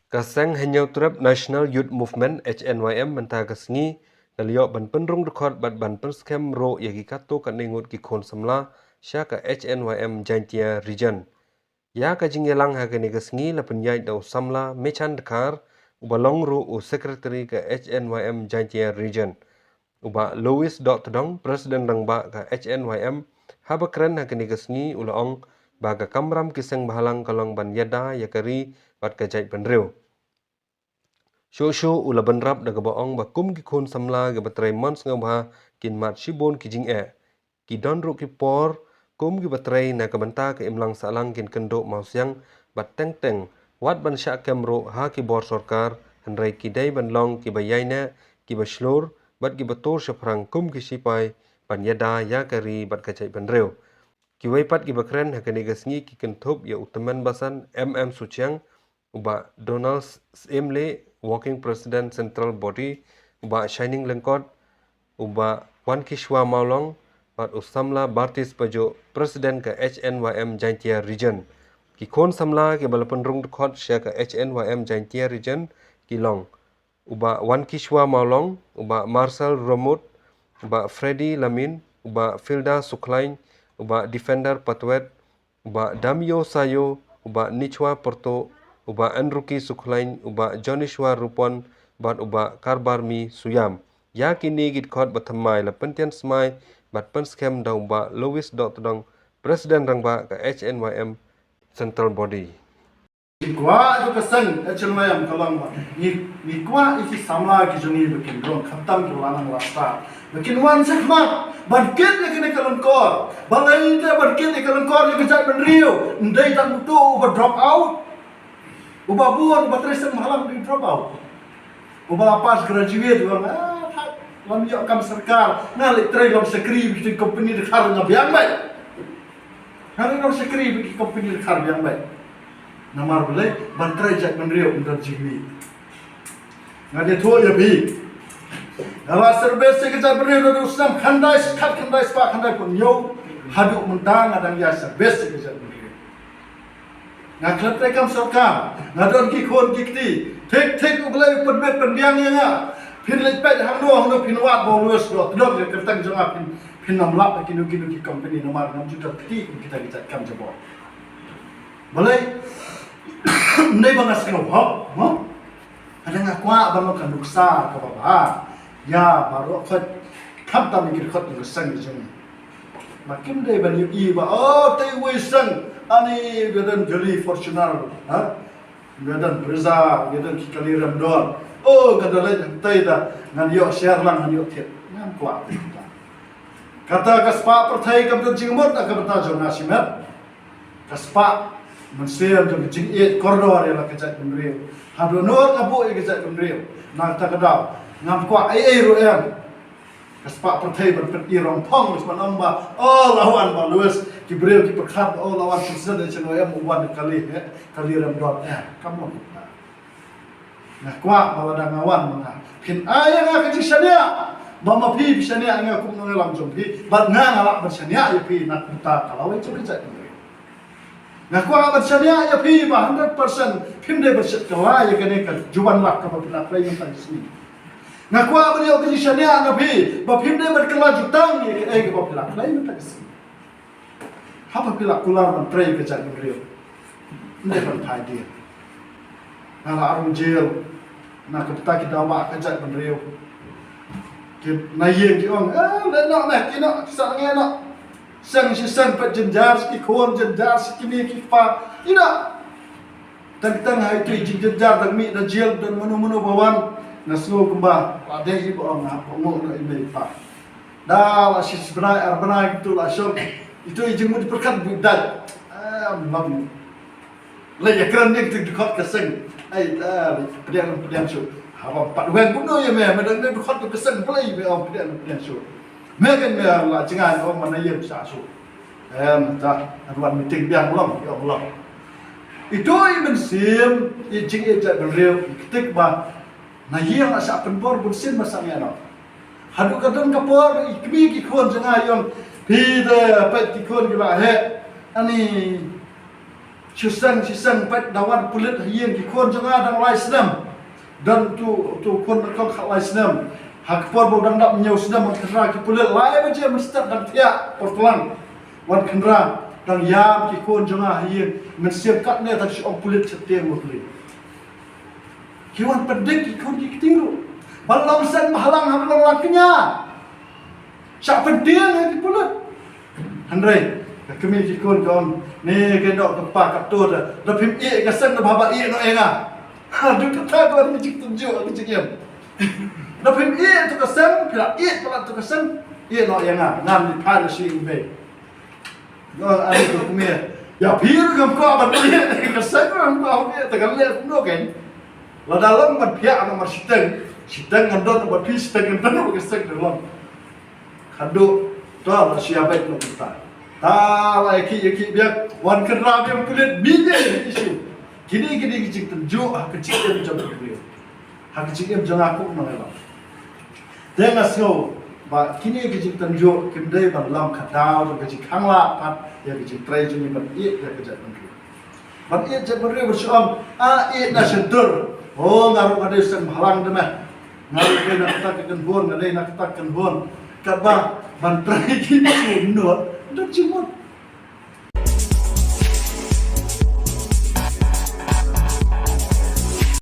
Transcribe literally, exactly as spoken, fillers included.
Ka Seng Hynñiewtrep National Youth Movement, H N Y M, mynta ka sngi ka la ïoh ban pynrung dkhot bad ban pynskhem ruh ïa ki katto katne ngut ki khun samla sha ka H N Y M Jaintia Region. Ïa ka jingïalang ha kane ka sngi la pynïaid da u samla Mechan Dkhar, uba long ruh u secretary ka H N Y M Jaintia Region, u Bah Louis Dohtdong, president rangbah ka H N Y M, haba kren ha kane ka sngi u la ong ba ka kamram ki seng bhalang ka long ban ïada ïa ka ri bad ka jaitbynriew. Shuh shuh u la bynrap da kaba ong ba kum ki khun samla kiba trei mon sngewbha kin mad shibun ki jingeh. Ki don ruh ki por kum kiba trei na ka bynta ka imlang sahlang kin kynduh mawsiang bad teng teng wat ban shah kem ruh ha ki bor sorkar, hynrei ki dei ban long kiba ïaineh, kiba shlur bad kiba tur shaphrang kum ki sipai ban ïada ïa ka ri bad ka jaitbynriew. Kiwei pat kiba kren ha kane ka sngi ki kynthup ïa u tymmen basan M M Suchiang, u Bah Donald Syiemlieh, working president central body, u Bah Shining Lyngkot, u Bah Wankishwa Mawlong bad u samla Bartis Pajuk, president ka H N Y M Jaintia Region. Ki khun samla kiba la pynrung dkhot sha ka H N Y M Jaintia Region ki long u Bah Wankishwa Mawlong, u Bah Marcel Romut, u Bah Freddy Lamin, u Bah Filda Sukhlain, u Bah Defender Patwet, u Bah Damio Sayo, u Bah Nichwa Porto, u Bah Enruki Sukhlain, u Bah Jonishwa Rupon bad u Bah Karbarmi Suyam. Ïa kine ki dkhot ba thymmai la pyntian smai bad pynskhem da u Bah Louis Dohtdong, president rangbah ka H N Y M central body. Ngi kwah ïa ka seng H N Y M ka long ba ngi, ngi kwah ïa ki samla ki jong ngi ba kin rung khamtam ki la nang rasta, ba kin wan shakhmat ban kit ïa kane ka lyngkor. Balei te ban kit ïa ka lyngkor ïa ka jaitbynriew? Ym dei tang uto uba drop out, uba bun, uba trei seng bhalang, uba drop out. Uba la pass graduate, uba nga, ah, thait, lam ïoh kam sorkar, nga leit trei long shakri ba ki company dkhar, nga biang beit. Nga leit long shakri ba ki company dkhar, biang beit. Namar balei? Ban trei jaitbynriew ym don jingmih. Nga ïathuh ïa phi, nga la service ïa ka jaitbynriew naduh u snem khyndai, khatkhyndai spah khyndaiphew hynñiew haduh mynta nga dang ïa service ïa ka jaitbynriew. Nga khlem trei kam sorkar, nga don ki khun ki kti. Thik thik U Blei u pynbit pynbiang ïa nga. Phin leit peit hangno hangno phin wad ba u Louis Dohtdong, ka kyrteng jong nga phin, phin ym lap ha kino kino ki company namar ngam ju don kti kum kita ki jait kam jabor. Balei? Ym dei ba nga sngewhok mo. Hynrei nga kwah ban long ka nuksa kaba bha ïa baroh khoit, khamtam ïa ki dkhot jong ka seng jong ngi. Ba kim dei ban ïohi ba, oh, te iwei i seng, ani ba don jali Fortuner, ha? Ba don Brezza, ba don ki kali rem don. Oh, ka don leit hangtei da ngan ïoh share lang, ngan ïoh thied. Ngam kwah. Kata ka spah pyrthei kam don jingmut na ka bynta jong nga shimet. Ka spah mynsiem jong ka jingïeit kordor ïa la ka jaitbynriew. Haduh nud nga buh ïa ka jaitbynriew. Na kata ka daw ngam kwah ei ei ruh em. Ka spah pyrthei ban pyni rong phong, ban ong ba, oh, la wan ba Louis, ki briew ki pyrkhat ba, oh, la wan president, H N Y M u wan kali, eh, kali rem don, eh, come on. Nga kwah ba lada nga wan ma nga, phin ai ïa nga ka jingshaniah. Ba ma phi phi shaniah ïa nga kum u nongïalam jong phi, bad nga nga lah ban shaniah ïa phi na ka bynta ka lawei jong ka jaitbynriew. Nga kwah ban shaniah ïa phi ba hundred percent phim dei ban shet kylla ïa kane ka juban lak kaba phi la khlei mynta ka sngi. Nga kwah ban ïoh ka jingshaniah na phi ba phim dei ban kylla jutang ïa kaei kaba phi la khlei mynta ka sngi. Haba phi la kular ban trei ka jaitbynriew, ym dei ban phai dieng. Nga la rung jail na ka bynta ki daw ba ka jaitbynriew. Ki na ïing ki ong, eh, leit noh, leit noh, ki sah ngi noh. Seng shi seng peit jynjar shi ki khun, jynjar shi ki mei ki kpa. Ïa noh. Tang tang ha itu i jingjynjar dang mih na jail, don mano mano ba wan. Nga sngew kumba la dei i ba ong, ha, ba ong noh i mei i kpa. Da la shi bnai ar bnai kitu la shong. Itu i jingmut pyrkhat bit dait. Ah, mam. La ïa kren ning tu dkhot ka seng. Ai ta, pdiang pdiang shu. Haba pat weng kumno ïa me, me dang dkhot ka seng, balei me ong pdiang pdiang shu. Me kan me la jngai ong mana ïa sha shu. Em ta, an wan meeting biang long, ïa long. Itu i mynsiem, i jingïeit jaitbynriew, i ktik ba na ïing la shah pynbor bunsien ba sangeh noh. Haduh ka don ka por i kmie ki khun jong nga i ong, phi te peit ki khun ki la heh. Ani Shiseng shiseng peit da wan pulit ha ïing ki khun jong nga dang lai snem. Don tu tu khun nyngkong khatlai snem. Ha ka por ba u dang dap hynñiew snem wan khynra ki pulit lai baje mynstep dang thiah por tlang. Wan khynra dang ïam ki khun jong nga ha ïing, mynsiem katne tang shu ong pulit sha tieng mut li. Ki wan pyndik ki khun ki kti ruh. Ban long seng bhalang ha ban long la kñia. Shah pyntieng ha ki pulit. Hynrei ka kmie ki khun ka ong, ne ka noh ka pa ka tur da, da phim ïeh ka seng da ba ba ïeh noh ïa nga. Ha, duk kata ka wan ka jingtynjuh ka jingim. Da phim ïeh tu ka seng, phi la ïeh palat tu ka seng, ïeh noh ïa nga. Ngan ïa pha na shi bei. Nga ani ka kmie. Ïa phi ruh ngam kwah ban ïeh, ka seng ruh ngam kwah ban ïeh, te ka leh kumno kein. Lada long ban phiah namar shiteng, shiteng ngan don bad phi, shiteng ngan don bad ka seng, da long. Khatduh, to la shu ïa beit noh mynta. Ta la ïa ki ïa ki biang, wan khynra biang pulit, biang ïa ki shu. Kine kine ki jingtynjuh ha ka jingim jong ka briew. Ha ka jingim jong nga kum nongïalam. Te nga sngew ba kine ki jingtynjuh kim dei ban long ka daw jong ka jingkhang lah pat ïa ka jingtrei jong ngi ban ïeh ïa ka jaitbynriew. Ban ïeh jaitbynriew ban shu ong, ah, ïeh na shyntur. Oh, nga ruh nga dei seng bhalang de meh. Nga ruh dei na kata ka kynhun, nga dei na kata ka kynhun. Katba ban trei ki shu nud, nud jingmut.